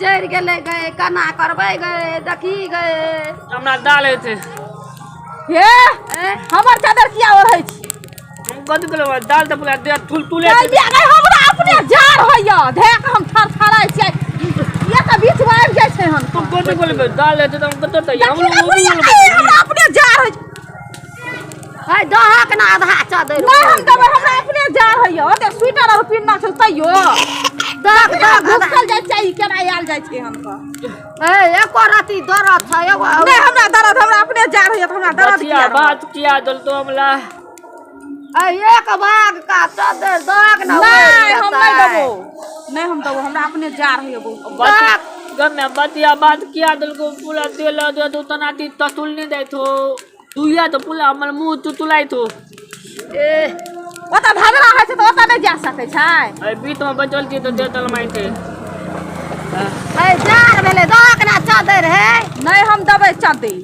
जरि गेलै गै, केना करबै गै, देखी गै। हमरा दाल हेतै। हे, हमर चादर किया ओढ़ै छी? हम कथी कहलहुँ, दाल तऽ पूरा देह थुलथुले गै बिया गै, हमरा अपने जार होइया, धए कऽ हम थरथराइ छियै, ये तऽ बीच मे आबि जाइ छै हन। तू कथी कहलबै, दाल हेतै तऽ हम कतऽ तऽ देखी ने बुढ़िया, गै, हमरा अपने जार होइ छै। है दहक ना आधा चादर। नहि हम देबै, हमरा अपने जार होइया, ओते स्वेटर आर पिन्हना छै तैयो। दहक दहक आधा। घुसल जाइ छै, ई केना आयल जाइ छै हनका। ए एको रति दरद छै एगो? नहि हमरा दर्द, हमरा अपने जार होइया तऽ हमरा दर्द बचिया किया रहत? बात किया दलतो हमरा? ए एक भाग का चादर दहक ना। नहि हम नहि देबो, नहि हम देबो, हमरा अपने जार होइया बहुत। बच गमे बतिया बात किया दलको? पूरा तेल दे तो तना ती ततुल नहीं दैत हो दुइया तऽ पूरा हमर मुँह तुतुलाइत हो। ए ओतऽ धधरा होइ छै तऽ ओतऽ नहि जा सकै छै। एहि बीच में बचल छी तऽ दे दलमाइते। ए जार भेलै, दहक ना चादर है। नहि हम देबै चादर।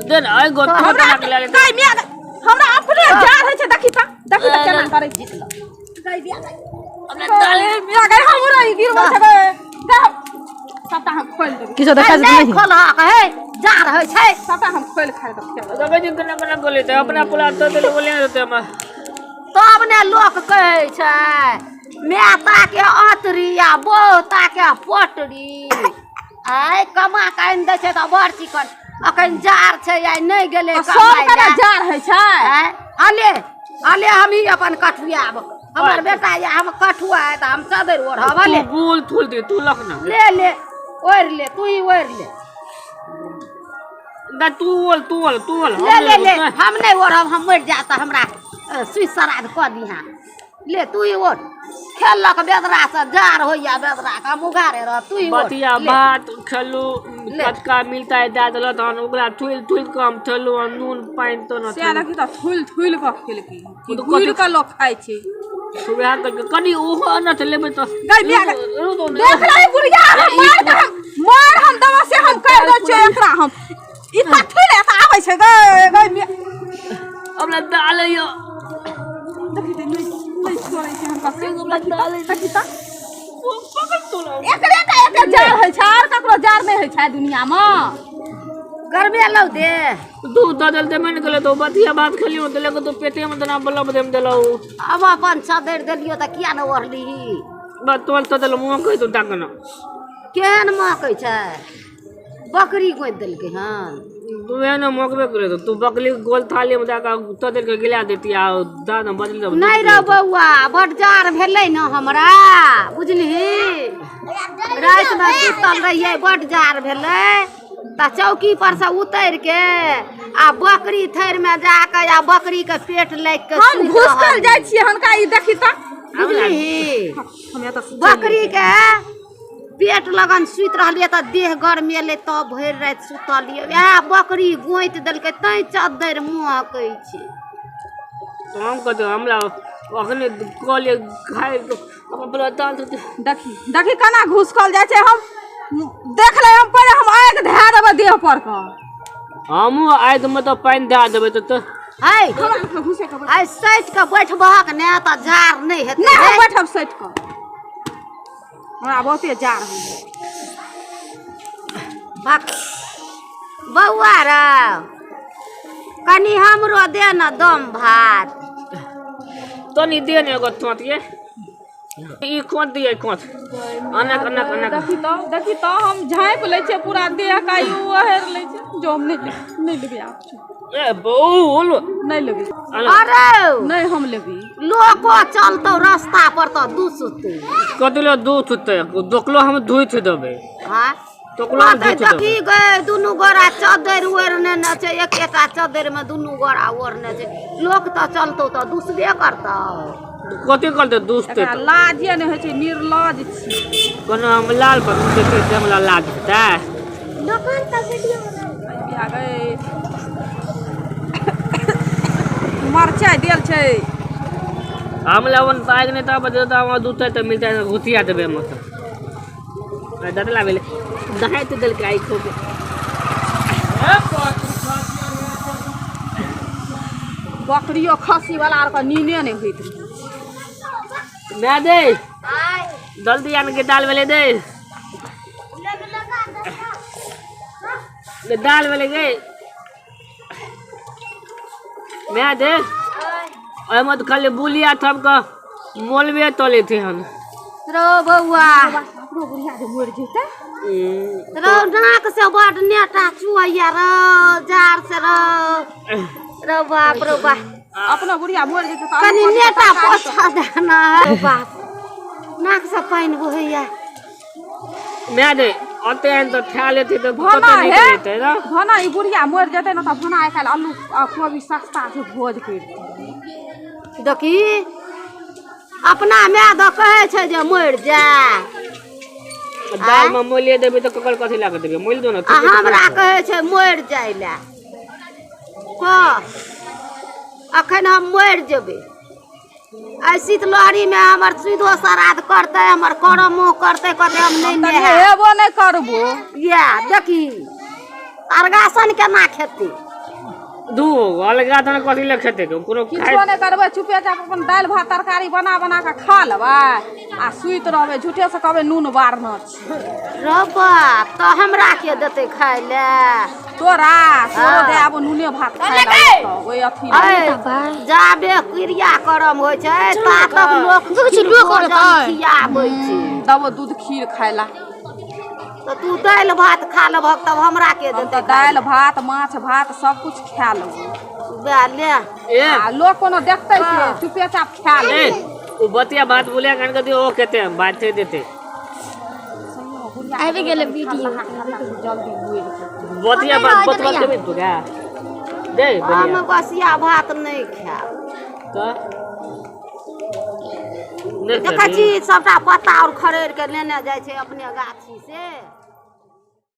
दे ने एहि गो हमरा तना के ले। गै मिया गै, हमरा अपने जार होइ छै। देखी तऽ, देखी तऽ केना करै छै। गै मिया गै, हमरा दाल। गै मिया गै, हमरा ई गिरबै छै गै। गै, सबटा हम खोलि देबै। किछो देखा नहि खोलहक है, जार होइ छै। सबटा हम खोलि खालि कऽ खेबै। देखै छी केना केना गोले छै अपना पूरा तो देल बोले देते हमरा। तब ने लोक कहै छै माता के अतरी आ बहुता के पटरी। आइ कमा कऽ आनि दै छै तऽ बड़ चिकन। अखन जार छै, आइ नहि गेलै आ कमाइ सबके ने लए। जार होइ छै। आँय, अले अले, हमही अपन कठुआब, हमर बेटा या हम कठुआ तऽ हम चदरि ओढ़ब। अले तू बोल थूल दे तू लख ना। ले ले, ओढ़ि ले, तू ही ओढ़ि ले। ना तू बोल, तू बोल, तू बोल। ले ले ले, हम नहि ओढ़ब, हम मरि जायब तऽ हमरा सुइ श्राद्ध कऽ दिहा। ले तू ही ओढ़। खेललक बेदरा से जार होइया, बेदरा के हम उघारे रहब, तू ही ओढ़। बतिया ले। भात खेलू। ले। कचका मिलता है दए देलक तहन ओकरा थुलि थुलि कऽ हम खेलू आ नून पानि तो न। सएह देखी तऽ थुलि थुलि कऽ खेलकै कि तऽ घुरि कऽ लोक खाइ छै। वएह करके कनि ओहो अनत लेबै तऽ गै मिया गै, रुको ने। देख ले बुढ़िया, हम मार के हम मार हम देबो से हम कहि दै छियै एकरा। हम ई कथी ले एतऽ आबै छै गै? गै मिया, हमरा दाल यौ। देखी तऽ नहि नहि छोड़ै छै हम से। देखी तऽ पकड़ तोला। एकरे टा एते जार होइ छै, आर ककरो जार नहि होइ छै दुनियामे। गरमे लौ दे। दूध दऽ देल तऽ मानि गेलै तऽ बतिया भात खेलियौ तऽ लेके तो पेटे मे तना बलब देम देलौ। अब अपन चदरि देलियौ तऽ किया ने ओढ़लीही? बस तोल तो देल मुँह कहि तो डाकना। केहन महकै छै, बकरी गोति देलकै हन। तू एहन मौकबे करे तो तू बकली गोल थाली में जाकर तो देल के गिला देती आ दाद में बदल दे। नहि रौ बौआ, बड जार भेलै ने हमरा, बुझलिही? रातिमे सुतल रहियै, बड जार भेलै तऽ चौकी पर से उतरि के आ बकरी थैरमे जाके आ बकरीके पेट लागि के हम सुति घुसकल रहलियै। जाइ छियै हनका ई देखी तऽ। बुझलिही? हम एतऽ से चलि बकरीके पेट लगन सुति रहलियै तऽ देह गरमेलै, तब भरि राति सुतलियै। वएह बकरी गोंति देलकै तैं चद्दरि महकै छै। तो हम कहते हमरा अखने कहलिए खाए अपना दाल तो। देखी देखी केना घुसकल जाइ छै। हम देख ले, हम पहिले हम आगि धए देबै देह पर कऽ। हमहूँ आगि में तऽ पानि दए देबै तऽ है हमरा घुसे के आइ सटि कऽ बैठबहक ने तऽ जार नहि हेतै। नहि हम है। बैठब सटि कऽ, हमरा बहुते जार होइया। भक बौआ रौ, कनि हमरो दे ने दम भात। तनी दे ने एगो चोट, ये ई खोद दिए, खोद अनक अनक अनक। देखी तऽ, देखी तऽ, हम झाँपि लै छियै पूरा देह का, ई ओहरि लै छै। जो हम नहि नहि लेबै आब। ए बोल। नहि लेबै। अरे नहि हम लेबै। लोको चलतौ रास्ता पर तऽ दुसतौ। कथी ले दूध होतै? दोकलो हम धोइत देबै। हाँ तोकलो हम कहतै धोइत देबै। देखी गै, दुनू गोरा चद्दरि ओढ़ने ने छै, एकेटा चद्दरिमे दुनू गोरा ओढ़ने छै। लोक तऽ चलतौ तऽ दुसबे करतौ। कथी करतै दुसतै? एकरा तऽ लाजे नहि होइ छै, निर्लज छी। कोनो हम लाल पर देखै छियै, हमरा लाज हेतै? दोकान तऽ वीडियो बिया गै, मरचाइ देल छै। हम लवन पाइक नहि तऽ बजे तऽ हमरा दूध तऽ मिलतै, घुसिया देबै हम तऽ। ददला भेलै, दहाइत देलकै आइ खो के। बकरियो खस्सी वाला आरके नीने नहि होइत रहै। माय दे, जल्दी आन के दाल भेलै दे। तऽ दाल भेलै गे माय दे ओहिमे तऽ खाली बुलिया थमके मोलबे तलेतै हन रो बौआ अपनो बुढ़िया जे मरि जेतै रो नाक से बड नेटा चुहैया रो जार से रो रो बाप रो बाप अपनो बुढ़िया मरि जेतै तऽ कनि आलू कोबी के नेटा तरकारी पोछा देना रो बाप नाक से पानि बहैया माय दे ओते आनि तऽ खा लेतै तऽ भोना कतऽ हे निकलेतै ने भोना ई बुढ़िया मरि जेतै ने तऽ भोना आइ काल्हि आलू आ कोबी सस्ता छै भोज करितै देखी अपना माय दऽ कहै छै जे मरि जा दालमे मोलिए देबै तऽ ककर कथी लए कऽ देबै मोलि दो ने आ हमरा कहै छै मरि जाइ लए कह अखन हम मरि जेबै एहि शीतलहरीमे हमर सुधो श्राद्ध करतै हमर करमो करतै कहतै हम नहि तऽ नहायब नहेबो नहि करबो इएह देखी अर्गासन केना खेतै दू अलगा तहन कथी लए खेतै कोनो किछो खाइ नहि करबै चुपे चाप अपन दालि भात तरकारी बना बना कऽ खा लेबै आ सुति रहबै झूठे से कहबै नून बारना छी रो बाप तऽ हमरा के देतै खाय लए तोरा तोरो हाँ। दे आब नूने भात खाय लए ओहि अथी ऐ, जाबे क्रिया करम होइ छै ता तक लोक भोजन खियाबै छै तब दूध खीर खाय ला तऽ तू दालि भात खा लेबहक तब हमरा के हम देतै तऽ दालि भात माछ भात सब कुछ खा लेबै वएह ले ए आ लोक कोनो देखतै से चुपे चाप खा ए लेबै ओ बतिया भात बोलिया कान कऽ दियौ ओ खेतै बाते देतै आबि गेलै वीडियो जल्दी मरि जेतै बतिया भात बतबा देबै तू गा दे हम बलिया बसिया भात नहि खायब तऽ नहि देखै खेबही छी सबटा पत्ता और खड़ेर के लेने जाइ छै अपने गाछी से।